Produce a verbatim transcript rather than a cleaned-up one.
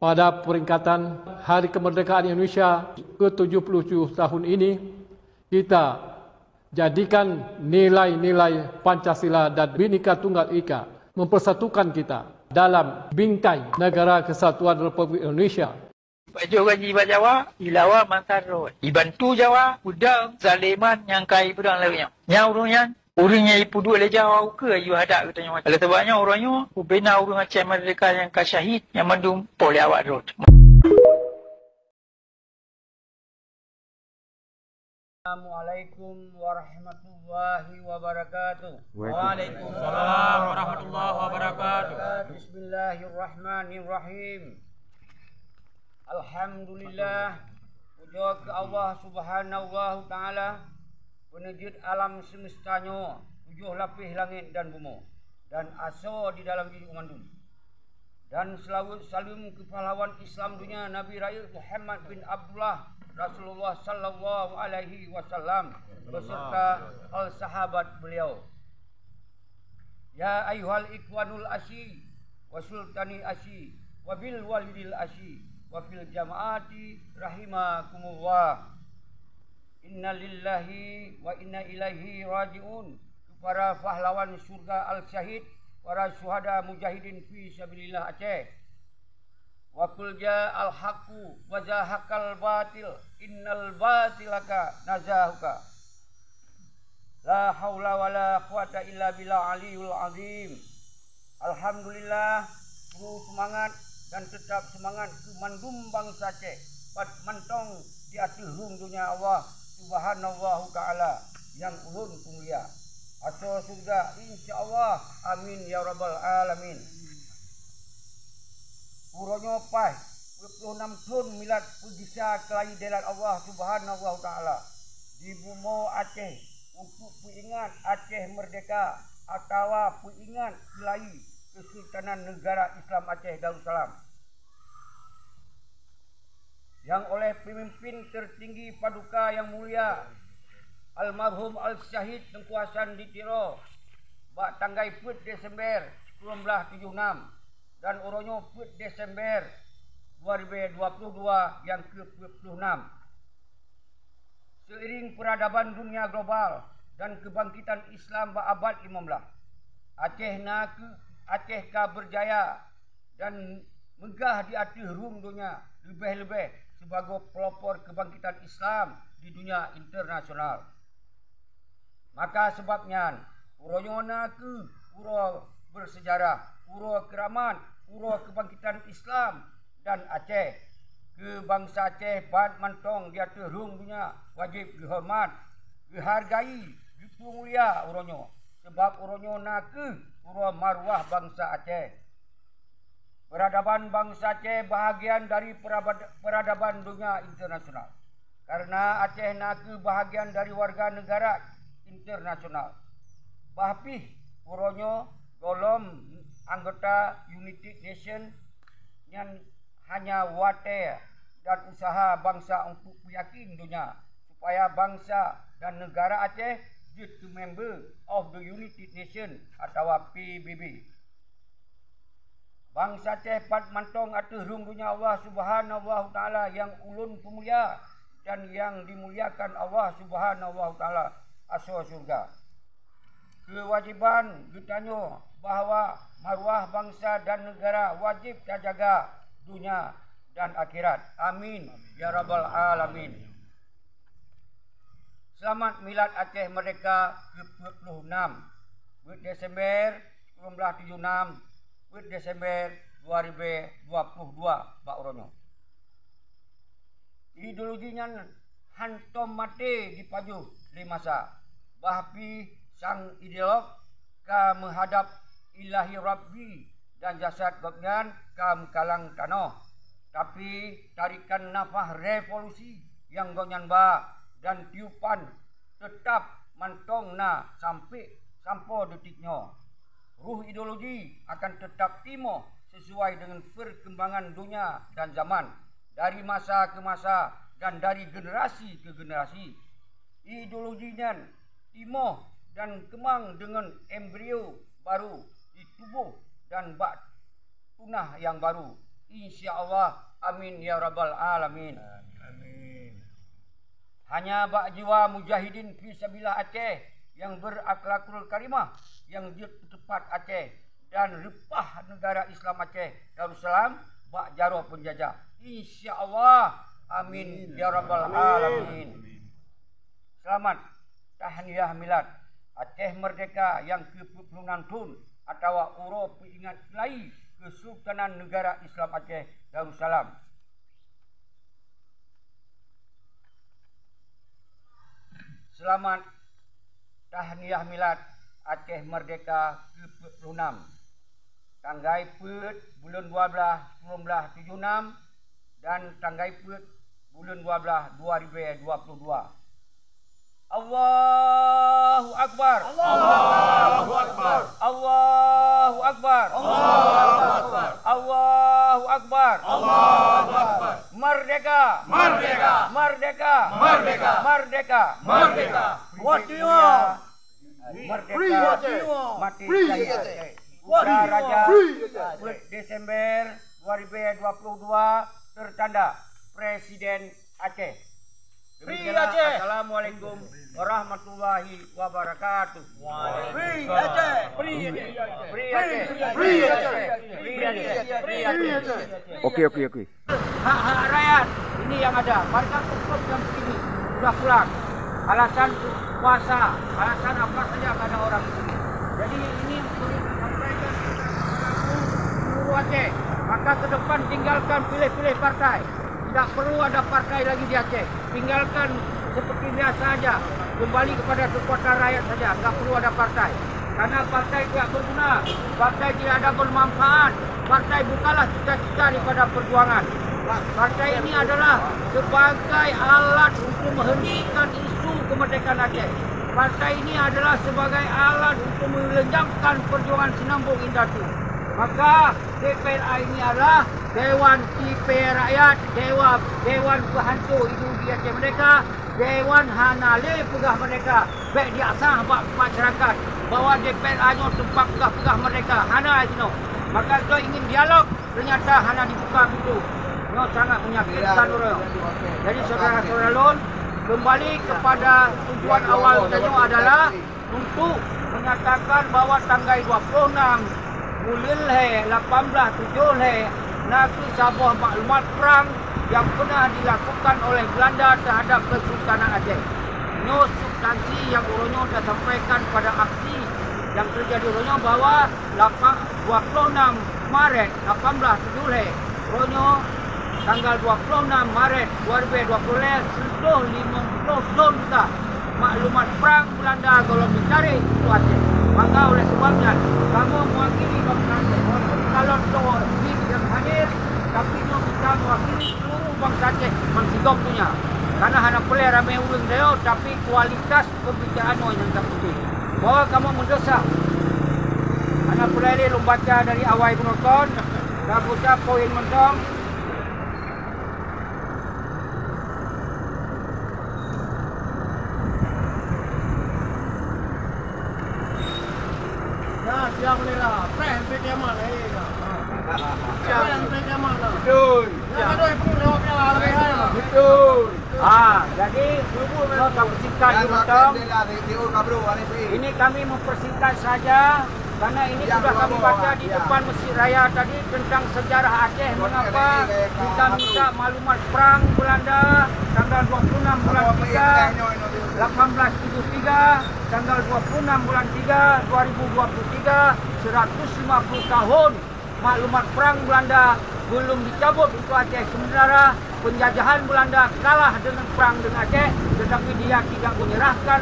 Pada peringkatan Hari Kemerdekaan Indonesia ke tujuh puluh tujuh tahun ini, kita jadikan nilai-nilai Pancasila dan Bhinneka Tunggal Ika mempersatukan kita dalam bingkai Negara Kesatuan Republik Indonesia. Pajoh gaji bak Jawa, ilawa mangkat rot. Ibantu Jawa, udang, zaleman nyang kai peudang laut nyoe. Nyang ureuëng nyan, ureuëng nyang ipeuduek lé Jawa ukeue ayue hadak geutanyoe. Oleh sabab nyoe, uroe nyoe, ubena ureuëng Aceh Merdeka nyang ka syahid, nyang mandum poh lé awak rot. Assalamualaikum warahmatullahi wabarakatuh. Waalaikumsalam warahmatullahi wabarakatuh. Bismillahirrahmanirrahim. Alhamdulillah. Puja keu Allah Subhanahu wa Ta'ala, peuneujeuet alam seumeusta nyoe, tujoh lapéh langét dan bumoe, dan asoe di dalam jih mandum. Dan seulaweuet saleuem keu pahlawan Islam donya, Nabi Rayeuk Muhammad bin Abdullah, Rasulullah sallallahu alaihi wasallam, beserta al sahabat beliau. Ya ayyuhal ikhwanul asyi, wa sultani asyi, wa bil walidil asyi, wa fil jamaati rahimakumullah. Inna lillahi wa inna ilaihi raji'un. Para pahlawan syurga al-syahid, para syuhada mujahidin fi sabilillah Aceh. Wa qul ja'al haqqu wa zahaqal batil, innal batila kana zahuqa. La haula wala quwata illa billah aliyul azim. Alhamdulillah, kru seumangat dan teutab seumangat keu mandum bansa Aceh, pat mantong di ateueh rhueng donya Allah Subhanahu wa Ta'ala nyang ulôn peumulia. Asoe syeuruga, insya Allah. Amin ya rabbal alamin. Uroe nyoe paih dua puluh enam thon milad peugisa keulayi dailat Allah Subhanahu wa Ta'ala di bumoe Aceh untuk peuingat Aceh Merdeka atawa peuingat keulayi Kesultanan Negara Islam Aceh Darussalam, nyang oleh peumimpin teutinggi Paduka Nyang Mulia Almarhum Al-Syahid Teungku Hasan di Tiro bak tanggai peuet Desember sikureueng blaih tujoh nam dan uroe nyoe peuet Desember dua ribu dua puluh dua nyang ke peuet ploh nam. Seiring peradaban dunia global dan kebangkitan Islam bak abad limong blaih, Aceh na keu, Aceh ka berjaya dan meugah di ateueh rhueng donya, leubeh-leubeh sibagoe pelopor kebangkitan Islam di dunia internasional. Maka sabab nyan, uroe nyoe na keu uroe bersejarah, uroe keuramat, uroe kebangkitan Islam dan Aceh. Keu bansa Aceh ban mantong di ateueh rhueng donya wajéb geuhoreumat, geuhargai, geupeumulia uroe nyoe, sabab uroe nyoe na keu uroe maruah bansa Aceh. Peradaban bansa Aceh bahagian dari perabad-, peradaban donya internasional, karena Aceh na keu bahagian dari warga negara internasional. Bah pih uroe nyoe gohlom anggota United Nation nyan hanya watée dan usaha bansa untuk peuyakin donya supaya bansa dan negara Aceh jeuet keu member of the United Nation atawa P B B. Bansa Aceh pat mantong ateueh rhueng donya Allah Subhanahu wa Ta'ala nyang ulôn peumulia dan nyang dimuliakan Allah Subhanahu wa Ta'ala asoe syeuruga. Keuwajéban geutanyoe bahwa maruah bansa dan negara wajéb tajaga donya dan akhirat. Amin ya rabbal alamin. Seulamat Milad Aceh Merdeka keu peuet ploh nam, peuet Desember sikureueng blaih tujoh nam, peuet Desember dua ribu dua puluh dua bak uroe nyoe. Ideologi nyan hantom maté jipajoh lé masa, bah pih sang ideolog ka meuhadab Ilahi Rabbi dan jasad gobnyan ka meukalang tanoh. Tapi tarikan nafah revolusi nyang gobnyan ba dan tiupan teutab mantong na sampoe, sampoe detik nyoe. Ruh ideologi akan teutab timoh sisuai deungon peurkembangan donya dan zaman, dari masa keu masa dan dari generasi keu generasi. Ideologi nyan timoh dan keumang deungon embrio barô di tuboh dan bak tunah nyang barô. Insya Allah. Amin ya rabbal alamin. Amin. Hanya bak jiwa mujahidin fi sabilillah Aceh yang berakhlakul karimah yang jeuet peutupat Aceh dan reupah negara Islam Aceh Darussalam bak jaroe peunjajah. Insya Allah. Amin ya rabbal alamin. Selamat Tahniah Milad Aceh Merdeka nyang keu peuet ploh nam thon atawa uroe peuingat lai Keusultanan Negara Islam Aceh Darussalam. Selamat Tahniah Milad Aceh Merdeka keu peuet ploh nam, tanggai peuet buleuen dua blaih, sikureueng blaih tujoh nam, dan tanggai peuet buleuen dua blaih, dua ribèe dua ploh dua. Allahu Akbar. Allahu Akbar. Allahu Akbar. Allahu Akbar. Allahu Akbar. Allahu Akbar. Merdeka. Merdeka. Merdeka. Merdeka. Merdeka. Merdeka. Merdeka. Free Aceh. Mati Free jaya Aceh. Aceh. Free Raja Aceh. Free Aceh. Desember dua ribèe dua ploh dua, tertanda Presiden Aceh. Free Demikianlah. Aceh. Assalamualaikum warahmatullahi wabarakatuh. Free Aceh. Free Aceh. Free Aceh. Free Aceh. Free Aceh. Oke, oke, oke. Hak-hak rakyat ini yang ada. Warga cukup yang begini sudah pulang. Alasan puasa, alasan apa saja ada orang begini. Jadi ini perlu disampaikan kepada seluruh Aceh. Maka ke depan tinggalkan pilih-pilih partai. Tidak perlu ada partai lagi di Aceh. Tinggalkan seperti biasa saja. Kembali kepada kekuatan rakyat saja. Tidak perlu ada partai. Karena partai tidak berguna. Partai tidak ada bermanfaat. Partai bukanlah cita-cita daripada perjuangan. Partai ini adalah sebagai alat untuk menghentikan isu kemerdekaan Aceh. Partai ini adalah sebagai alat untuk melenyapkan perjuangan Sinambong Indatu. Maka D P R A ini adalah Dewan Tipèe Rakyat, Dewan, Dewan Peuhanco Ideologi Aceh Merdeka, Dewan hana lé peugah merdeka. Bèk diasah bak masyarakat bahwa D P R A nyoe teumpat peugah-peugah merdeka. Hana sinoe. Maka keu ingin dialog, ternyata hana dibuka pintu. Nyoe sangat menyakitkan ureueng. Jadi, saudara-saudara lôn, kembali kepada tujuan awal geutanyoe adalah untuk menyatakan bahwa tanggai dua ploh nam buleuen lhèe lapan blaih tujoh lhèe na kheueh saboh maklumat prang nyang peunah dilakukan oleh Beulanda teuhadap Keusultanan Aceh. Nyoe substansi nyang uroe nyoe tasampaikan pada aksi nyang teujadi uroe nyoe bahwa lapan, dua ploh nam Maret lapan blaih tujoh lhèe, uroe nyoe tanggal dua ploh nam Maret dua ribèe dua ploh lhèe, seutoh limong ploh thon ka maklumat prang Beulanda gohlom meucari Teungku Aceh. Maka oleh sebab nyan, kamoe mewakili bansa Aceh, walaupun kalon toh nyang hadir, tapi nyoe kita mewakili seluruh bansa Aceh ban sigom donya. Karena hana peureulèe ramé ureueng dayoe, tapi kualitas pembicaraan nyoe nyang ka penting. Bahwa kamoe meudesya. Hana peureulèe lôn baca dari awai bunoe kon, ka geucok poin mantong. Ya, siap bendera. Preh, sampai kiamat, eh, ya. Preh, sampai kiamat, lah. Betul. Ya, aduh, ibu, lewat piala, lebih hai, lah. Betul. Ah, jadi, bubu, bubu, tak bersingkat, bubu, tong. Ini kami mempersingkat saja. Karena ini sudah kami baca di depan Masjid Raya tadi tentang sejarah Aceh, mengapa kita minta maklumat perang Belanda tanggal dua puluh enam bulan tiga, lapan belas tujuh tiga, tanggal dua puluh enam bulan tiga, dua ribu dua puluh tiga, seratus lima puluh tahun maklumat perang Belanda belum dicabut untuk Aceh, sementara penjajahan Belanda kalah dengan perang dengan Aceh, tetapi dia tidak menyerahkan